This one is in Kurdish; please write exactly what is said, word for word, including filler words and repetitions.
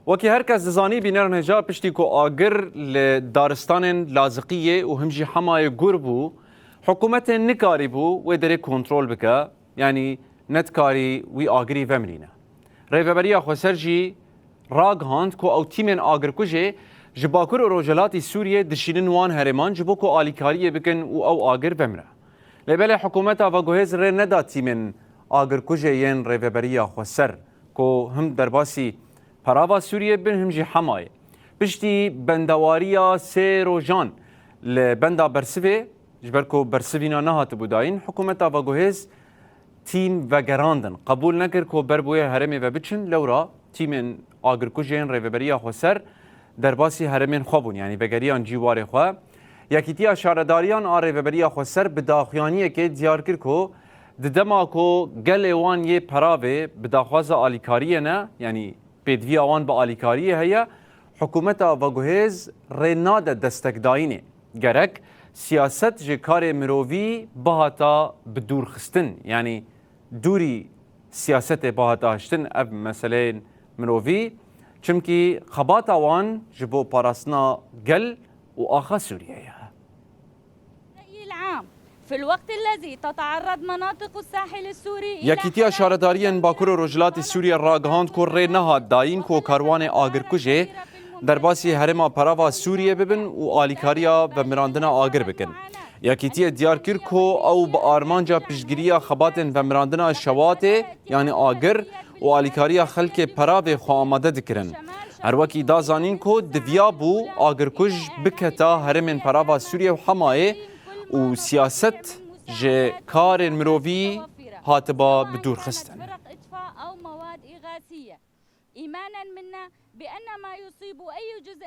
Wekî her kes dizanî, bînerên hêja piştî ku agir li daristanên Laziqiyê û him jî Hemayê gur bû, hikûmetê nikarîbû wê derê kontrol bike, yanî nedikarî wî agirî vemirîne. Rêveberiya Xweser jî ragihand ku ew tîmên agirkujê ji Bakur û Rojhilatî Sûriyê dişînin wan herêman ji bo ku alîkariyê bikin û ew agir vemire. Lê belê hikûmeta veguhêz rê neda tîmên agirkujê yên Rêveberiya Xweser ku him derbasî perava Sûriyê bin, him jî Hemayê. Piştî bendewariya sê rojan li benda bersivê, ji ber ku bersivîna nehatibû dayîn, hikûmeta veguhêz tîm vegerandin. Qebûl nekir ku ber bi wê herêmê ve biçin, lewra tîmên agirkujên Rêveberiya Xweser derbasî herêmên xwe bûn, yanî vegeriyan cîwarê xwe. Yekîtiya Şaredariyan a Rêveberiya Xweser bi daxuyaniyekê diyar kir ku di dema ku gelê wan yê peravê bi daxwaza alîkariyê ne, yanî pêdiviya wan bi alîkariyê heye, hikûmeta veguhêz rê nade destekdayînê. Gerek siyaset ji karê mirovî bihata bidûrxistin, yanî dûrî siyasetê bihata hiştin ev meseleyên mirovî, çimkî xebata wan ji bo parastina gel û axa Sûriyê ye. الرأي العام، في الوقت الذي تتعرض مناطق الساحل السوري إلى Yekîtiya Şaredariyên Bakur û Rojhilatê Sûriyê ragihand ku rê nehat dayîn ku karwanê agirkujê derbasî herêma perava Sûriyê bibin û alîkariya vemirandina agir bikin. Yekîtiyê diyar kir ku ew bi armanca piştgiriya xebatên vemirandina şewatê, yanî agir, û alîkariya xelkê peravê xwe amade dikirin. Her wekî da zanîn ku diviya bû agirkuj biketa herêmên perava Sûriye û Hemayê û siyaset ji karên mirovî hatiba bidûrxistin. إيمانا منا بأن ما يصيب أي جزء